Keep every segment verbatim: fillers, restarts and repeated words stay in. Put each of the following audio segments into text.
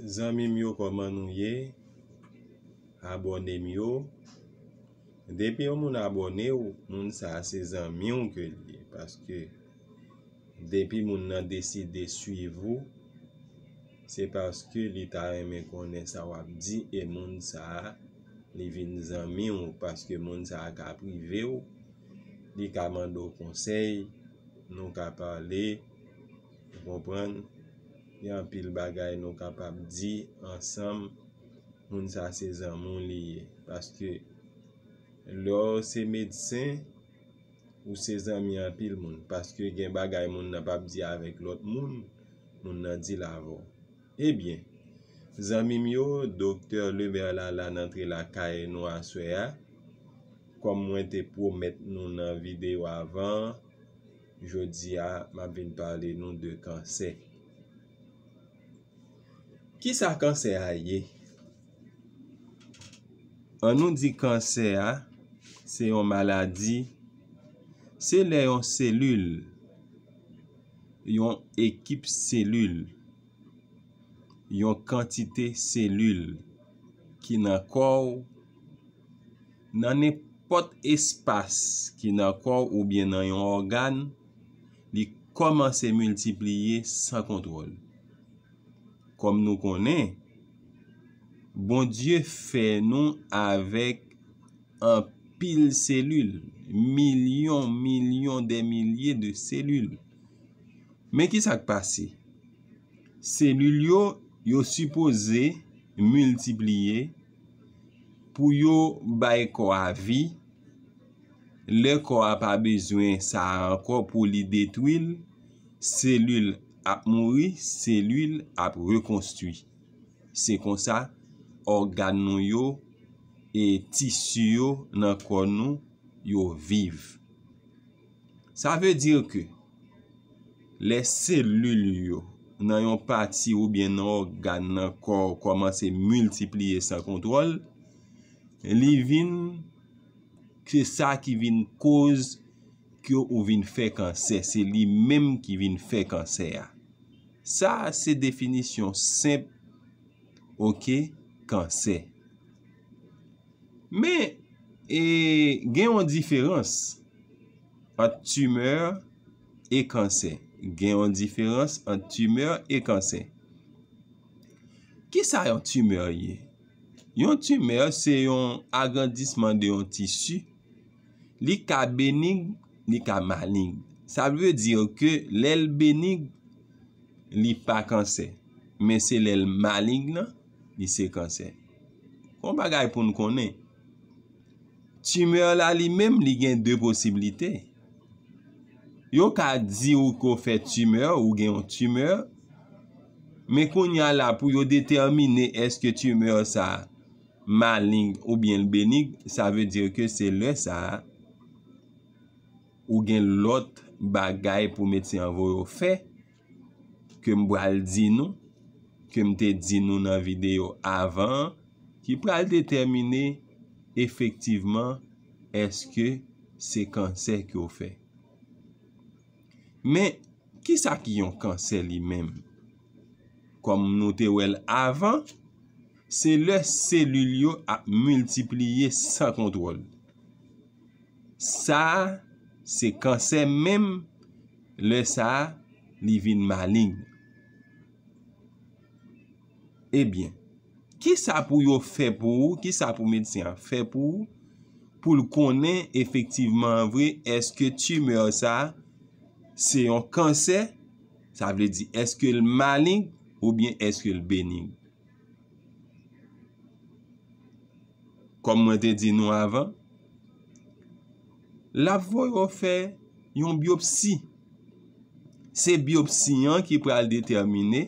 Zanmi m yo, kòman nou ye? Abòne m yo. Depi yon moun abòne w, moun sa a se zanmi w ke l ye. Paske depi moun nan deside swiv ou, se paske li ta renmen konnen sa w ap di, e moun sa a, li vin zanmi w, paske moun sa a ka prive w, li ka mande w konsèy, nou ka pale, ou konprann? Gen anpil bagay nou kapab di ansanm. Moun sa se zanmi w li ye. Paske lè w se medsen, ou se zanmi anpil moun. Paske gen bagay moun nan p ap di avèk lòt moun, moun nan di l avè w. Ebyen, zanmi m yo, Doktè Lemerla la nan antre lakay nou aswè a. Kòm mwen te pwomèt nou nan videyo avan, jodi a, m ap vin pale nou de kansè. Kisa kansè a ye? An nou di kansè a, se yon maladi, se lè yon selil, yon ekip selil, yon kantite selil ki nan kò w, nan nenpòt espas ki nan kò w oubyen nan yon ògàn, li kòmanse miltipliye san kontwòl. Kòm nou konnen, Bondye fè nou avèk anpil selil, milyon, milyon, dè milye de selil. Men ki sa k pase? Selil yo, yo sipoze miltipliye pou yo bay kò a vi. Lè kò a pa bezwen sa a ankò pou li detwi l, selil ap mouri, selil ap rekonstwi. Se konsa ògàn nou yo e tisi yo nan kò nou yo viv. Sa vle di ke lè selil yo nan yon pati oubyen nan ògàn nan kò w kòmanse miltipliye san kontwòl, li vin, se sa ki vin koz ke ou vin fè kansè. Se li menm ki vin fè kansè a. Sa se definisyon senp, oke, kansè. Men, e, gen yon diferans ant timè e kansè. Gen yon diferans ant timè e kansè. Kisa yon timè ye? Yon timè se yon agrandisman de yon tisi. Li ka benig, li ka malig. Sa vle di ke lè l benig, li pa kansè. Men se lè l malig nan, li se kansè. Yon bagay pou n konnen. Timè la li menm, li gen de posiblite. Yo ka di w ke w fè timè, ou gen yon timè. Men kounye a la, pou yo detèmine èske timè sa a malig oubyen l benig, sa vle di ke se lè sa a, ou gen lòt bagay pou medsen an voye w fè, ke m pral di nou, ke m te di nou nan videyo avan an, ki pral detèmine efektivman èske se kansè ke w fè. Men, kisa ki yon kansè li menm? Kòm nou te wè l avan, se lè selil yo ap miltipliye san kontwòl. Sa a, se kansè menm, lè sa a, li vin malig. Ebyen, kisa pou yo fè pou ou? Kisa pou medsen an fè pou ou? Pou l konnen efektivman vre, èske timè sa a se yon kansè? Sa vle di, èske l malig oubyen èske l benig? Kòm mwen te di nou avan, l ap voye w fè yon byopsi. Se byopsi an ki pral detèmine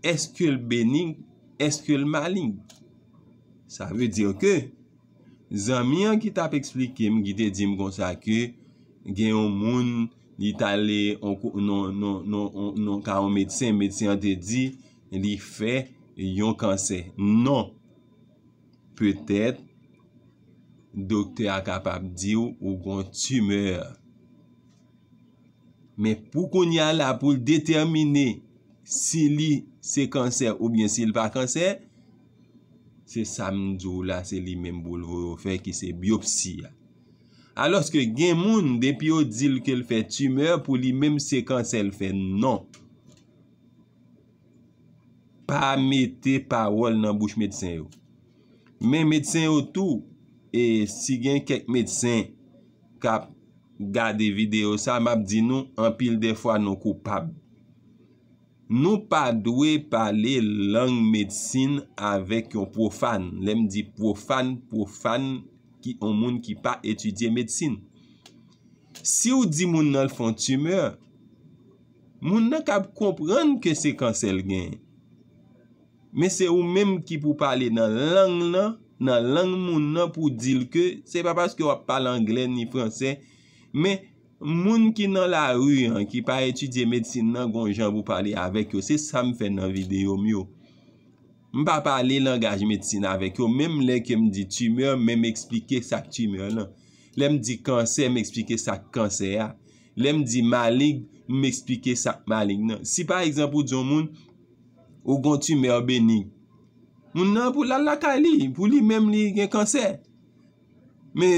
èske l benig, èske l malig. Sa vle di ke zanmi an ki t ap eksplike m, ki te di m konsa ke gen yon moun, li t ale yon ko-, non, non, non, non, non, ka yon medsen, medsen an te di li fè yon kansè. Non. Petèt, doktè a kapab di w ou gon timè. Men pou kounye a la, pou l detèmine si li se kansè oubyen si l pa kansè, se sa m di w la, se li menm pou l voye w fè ki se byopsi a. Alòske gen moun, depi yo di l ke l fè timè, pou li menm se kansè l fè. Non. Pa mete pawòl nan bouch medsen yo. Men medsen yo tou, e si gen kèk medsen k ap gade videyo sa, m ap di nou, anpil de fwa nou koupab. Nou pa dwe pale lang medsin avèk yon pwofàn. Lè m di pwofàn, pwofàn ki yon moun ki pa etidye medsin. Si w di moun nan l fè yon timè, moun nan kab konprann ke se kansè l genyen. Men se ou menm ki pou pale nan lang nan, nan lang moun nan pou di l ke se pa paske w ap pale anglè ni fransè, men moun ki nan lari an, ki pa etidye medsin nan, gon jan pou pale avèk yo. Se sa m fè nan videyo m yo. M pa pale langaj medsin avèk yo, menm lè ke m di timè, men m eksplike sa k timè lan. Lè m di kansè, m eksplike sa k kansè a. Lè m di malig, m eksplike sa k malig nan. Si pa egzanp ou di yon moun, ou gon timè benig, moun nan pou l al lakay li, pou li menm li gen kansè. Men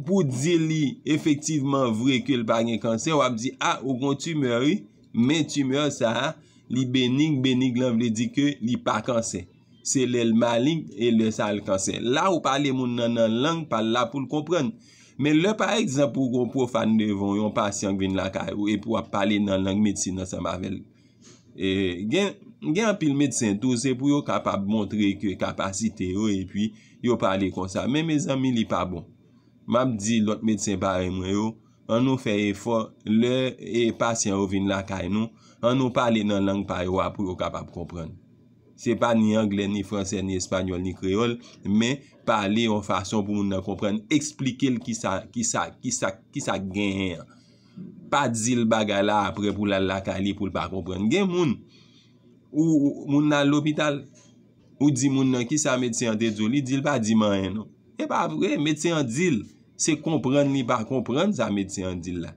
pou di li efektivman vre ke l pa gen kansè, w ap di, a, ou gon timè wi, men timè sa a, li benig, benig lan vle di ke li pa kansè. Se lè l malig e lè sa l kansè. La ou pale moun nan nan lang pa l la pou l konprann. Men lè pa egzanp ou gon pwofàn devan w, yon pasyan k vin lakay ou epi w ap pale nan lang medsin ansanm avè l. E gen, gen anpil medsen tou, se pou yo kapab montre ke kapasite yo epi yo pale konsa. Men mezanmi, li pa bon. M ap di lòt medsen parèy mwen yo, an nou fè efò, lè e pasyan yo vin lakay nou, an nou pale nan lang pa yo a pou yo kapab konprann. Se pa ni anglè, ni fransè, ni espanyòl, ni kreyòl, men pale yon fason pou moun nan konprann, eksplike l kisa, kisa, kisa, kisa k genyen an. Pa di l bagay la apre pou l al lakay li pou l pa konprann. Gen moun, ou, ou- moun nan al lopital, ou di moun nan kisa medsen an te di w, li di l pa di m anyen non. E pa vre, medsen an di l, se konprann li pa konprann sa medsen an di l la.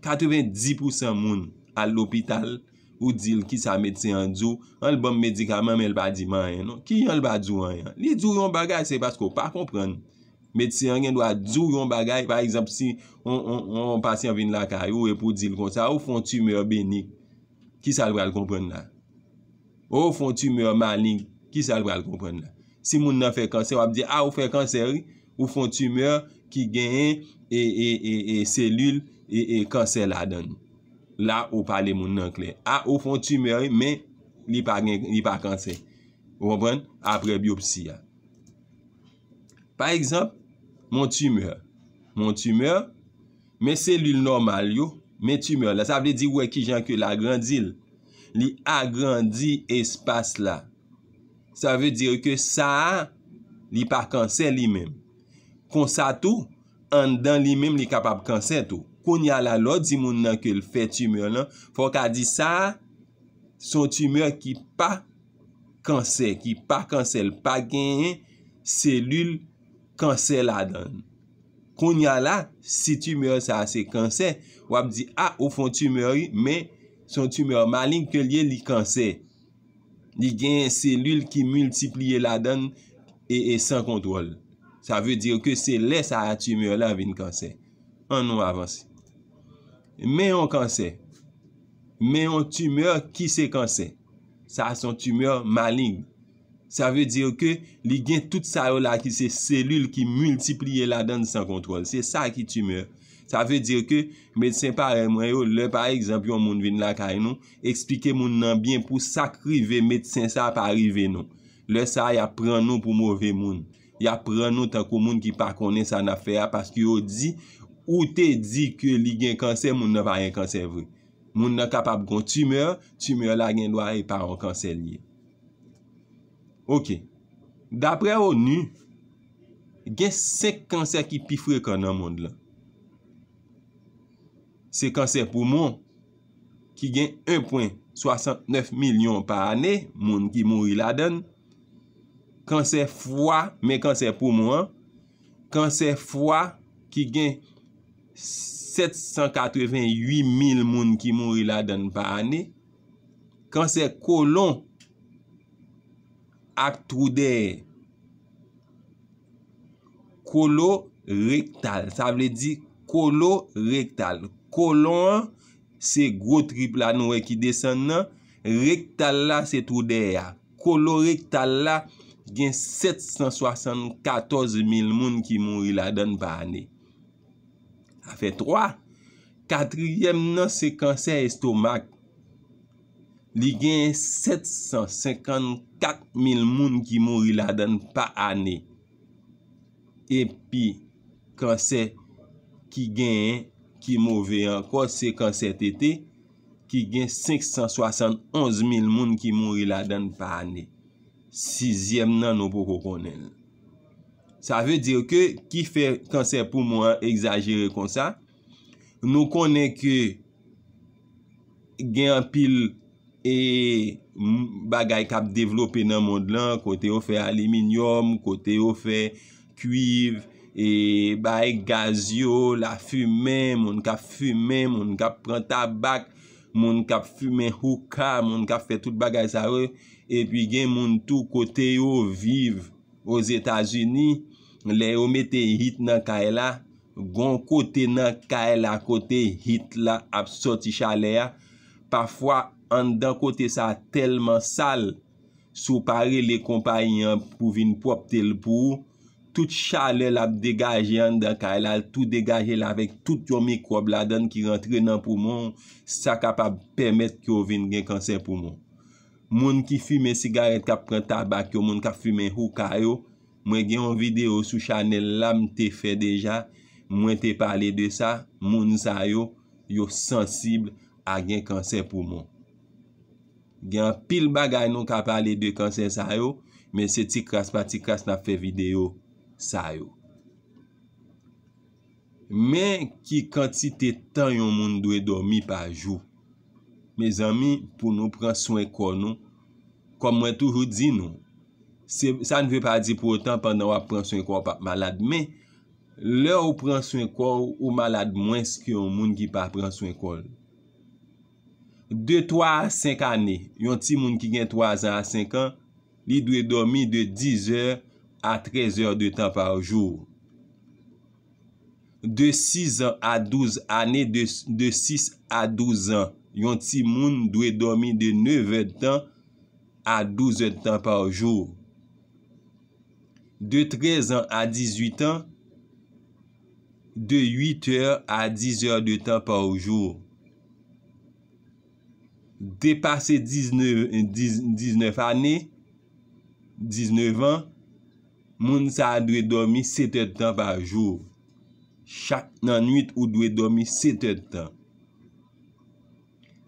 Katrevenndis pousan moun al lopital, ou di l kisa medsen an di w, an l ban m medikaman men l pa di m anyen non. Kijan l pa di w anyen? Li di w yon bagay, se paske w pa konprann. Medsen an gen dwa di w yon bagay, pa egzanp, si on, on, on pasyan vin lakay ou epi w di l konsa, ou fè yon timè benig, kisa l pral konprann la? Ou fè yon timè malig, kisa l pral konprann la? Si moun nan fè kansè, w ap di, a, ou fè kansè wi, ou fè yon timè ki genyen e, e, e, e selil e, e kansè ladan l. La ou pale moun nan klè. A, ou fè yon timè wi, men li pa gen, li pa kansè. Ou konprann? Apre byopsi a. Pa egzanp, mon timè. Mon timè, men selil nòmal yo, men timè la. Sa vle di ou wè kijan ke l agrandi l. Li agrandi espas la. Sa vle di ke sa a, li pa kansè li menm. Konsa tou, anndan li menm, li kapab kansè tou. Kounye a la, lè w di moun nan ke l fè timè lan, fò w ka di sa a, se yon timè ki pa kansè, ki pa kansè, l pa genyen selil kansè ladan l. Kounye a la, si timè sa a se kansè, w ap di, a, ou fè yon timè wi, men se yon timè malig ke l ye, li kansè. Li genyen selil ki miltipliye ladan l e, e san kontwòl. Sa vle di ke se lè sa a timè la vin kansè. An nou avanse. Men yon kansè. Men yon timè ki se kansè. Sa a se yon timè malig. Sa vle di ke li gen tout sa yo la ki se selil ki miltipliye ladan l san kontwòl. Se sa ki timè. Sa vle di ke medsen parèy mwen yo, lè pa egzanp yon moun vin lakay nou, eksplike moun nan byen pou sa k rive medsen sa a pa rive nou. Lè sa a, y ap pran nou pou move moun. Y ap pran nou tankou moun ki pa konnen sa n ap fè a, paske yo di, ou te di ke li gen kansè, moun nan pa gen kansè vre. Moun nan kapab gon timè, timè la gen dwa e pa yon kansè l ye. Oke. Daprè onu, gen senk kansè ki pi frekan nan mond lan. Se kansè poumon, ki gen en pwen swasantnèf milyon pa ane, moun ki mouri ladan l. Kansè fwa, men kansè poumon an, kansè fwa ki gen sèt san katreven uit mil moun ki mouri ladan l pa ane. Kansè kolon ak twou dèyè. Kolorektal, sa vle di kolorektal. Kolon an, se gwo trip la nou wè ki desann nan. Rektal la, se twou dèyè a. Kolorektal la, gen sèt san swasannkatòz mil moun ki mouri ladan l pa ane. Sa fè twa. Katriyèm nan, se kansè estomak. Li gen sèt san senkannkat mil moun ki mouri ladan l pa ane. Epi, kansè ki genyen, ki move ankò, se kansè tete, ki gen senk san swasannonz mil moun ki mouri ladan l pa ane. Sizyèm nan, nou poko konnen l. Sa vle di ke ki fè kansè poumon an egzajere konsa? Nou konnen ke gen anpil, e, m-, bagay k ap devlope nan mond lan, kote yo fè aliminyòm, kote yo fè kwiv, e, bay gaz yo, lafimen, moun k ap fimen, moun k ap pran tabak, moun k ap fimen houka, moun k ap fè tout bagay sa yo. Epi gen moun tou kote yo viv Ozetazini, lè yo mete hit nan kay la, gon kote nan kay la kote hit la ap sòti chalè a. Pafwa, anndan kote sa a tèlman sal, si w pa rele konpayi an pou vin pwòpte l pou ou, tout chalè l ap degaje anndan kay la, l tou degaje l avèk tout yon mikwòb ladan l ki rantre nan poumon w, sa kapab pèmèt ke w vin gen kansè poumon. Moun ki fimen sigarèt, k ap pran tabak yo, moun k ap fimen houka yo, mwen gen yon videyo sou chanèl la m te fè deja, mwen te pale de sa, moun sa yo, yo sansib a gen kansè poumon. Gen anpil bagay nou ka pale de kansè sa yo, men se ti kras pa ti kras n ap fè videyo sa yo. Men ki kantite tan yon moun dwe dòmi pa jou. Mezanmi, pou nou pran swen kò nou, kòm mwen toujou di nou, se, sa n vle pa di pou otan pandan w ap pran swen kò w p ap malad, men lè w pran swen kò w, ou malad mwens ke yon moun ki pa pran swen kò l. De twa a senk ane, yon timoun ki gen twa zan a senk an, li dwe dòmi de diz è a trèz è de tan pa jou. De sis an a douz ane, de, de sis a douz an, yon timoun dwe dòmi de nèf è de tan a douz è de tan pa jou. De trèz an a dizuit an, de uit è a diz è de tan pa jou. Depase diznèf, diz, diznèf ane, diznèf an, moun sa a dwe dòmi sèt è de tan pa jou. Chak nan nwit, ou dwe dòmi sèt è de tan.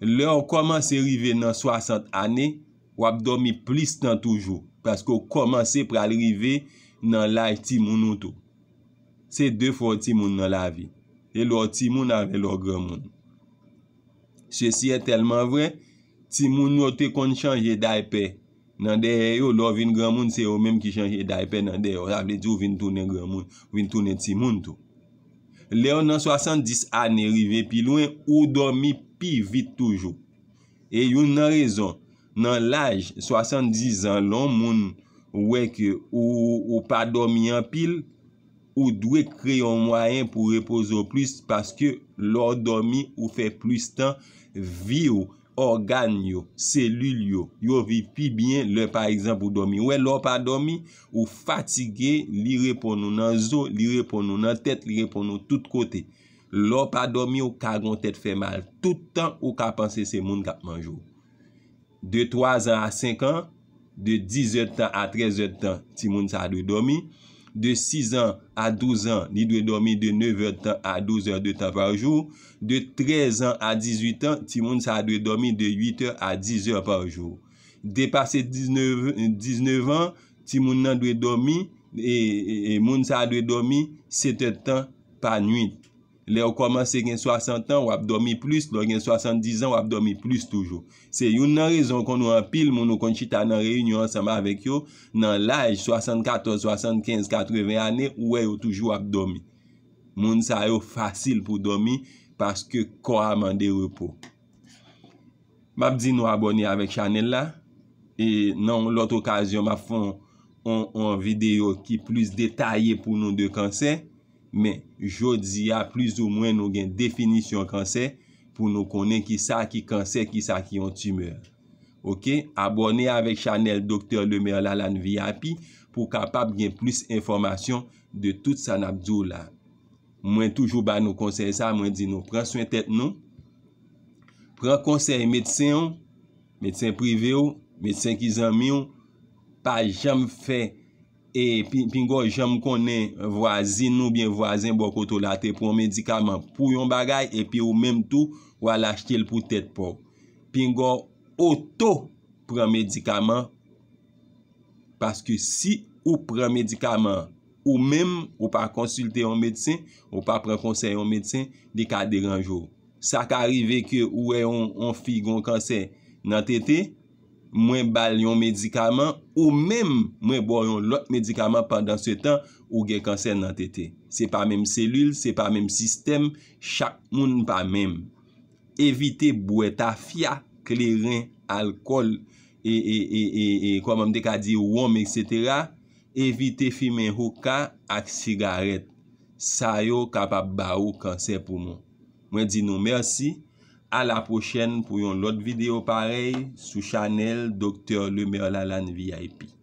Lè w kòmanse rive nan swasant ane, w ap dòmi plis tan toujou, paske w kòmanse pral rive nan laj timoun ou tou. Se de fwa w timoun nan lavi. E lè w timoun avè lè w granmoun. Sesi è tèlman vrè, timoun yo te konn chanje daypè nan dèyè yo, lè w vin granmoun, se yo menm ki chanje daypè nan dèyè w. Sa vle di w vin tounen granmoun, w vin tounen timoun tou. Lè w nan swasanndis ane rive pi lwen, ou dòmi pi vit toujou. E youn nan rezon, nan laj swasanndis an, lè yon moun wè ke ou, ou pa dòmi anpil, ou dwe kreye yon mwayen pou repoze w plis, paske lè w dòmi, ou fè plis tan, vi w, ògàn yo, selil yo, yo viv pi byen lè, pa egzanp, ou dòmi. Ou wè, lè w pa dòmi, ou fatige, li reponn ou nan zo, li reponn ou nan tèt, li reponn ou tout kote. Lè w pa dòmi, ou ka gon tèt fè mal tout tan, ou ka panse se moun k ap manje w. De twa zan a senk an, de diz è de tan a trèz è de tan, timoun sa a dwe dòmi. De sis an a douz an, li dwe dòmi de nèf è de tan a douz è de tan pa jou. De trèz an a dizuit an, timoun sa a dwe dòmi de uit è a diz è pa jou. Depase diznèf, diznèf an, timoun nan dwe dòmi, e, e, e moun sa a dwe dòmi sèt è de tan pa nwit. Lè w kòmanse gen swasant an, w ap dòmi plis, lè w gen swasanndis an, w ap dòmi plis toujou. Se youn nan rezon konn wè anpil moun ou konn chita nan reyinyon ansanm avèk yo, nan laj swasannkatòz, swasannkenz, katreven ane, ou wè yo toujou ap dòmi. Moun sa yo fasil pou dòmi paske kò a mande repo. M ap di nou abòne avèk chanèl la. E nan yon lòt okazyon, m ap fè yon, yon, yon videyo ki plis detaye pou nou de kansè. Men, jodi a, plizoumwen, nou gen definisyon kansè pou nou konnen ki sa ki kansè, ki sa ki yon timè. Oke? Abòne avèk chanèl Doktè Lemaire Lalanne V I P pou w kapab gen plis enfòmasyon de tout sa n ap di w la. Mwen toujou ba nou konsèy sa, mwen di nou pran swen tèt nou, pran konsèy medsen w, medsen prive w, medsen ki zanmi w, pa janm fè e pi- pinga w janm konnen vwazin oubyen vwazen bò kote w la te pran yon medikaman pou yon bagay epi ou menm tou w al achte l pou tèt pa w. Pinga w oto pran medikaman, paske si ou pran medikaman ou menm, ou pa konsilte yon medsen, ou pa pran konsèy yon medsen, li ka deranje w. Sa ka rive ke ou wè yon, yon fi gen yon kansè nan tete, mwen ba l yon medikaman, ou menm mwen ba w yon lòt medikaman, pandan se tan ou gen kansè nan tete. Se pa menm selil, se pa menm sistèm, chak moun pa menm. Evite bwè tafya, kleren, alkòl, e, e, e, e, e kòman m te ka di, wonm, etsetera. Evite fimen houka ak sigarèt. Sa yo kapab ba ou kansè poumon. Mwen di nou mèsi. A la pwochèn pou yon lòt videyo parèy sou chanèl Doktè Lemaire Lalanne V I P.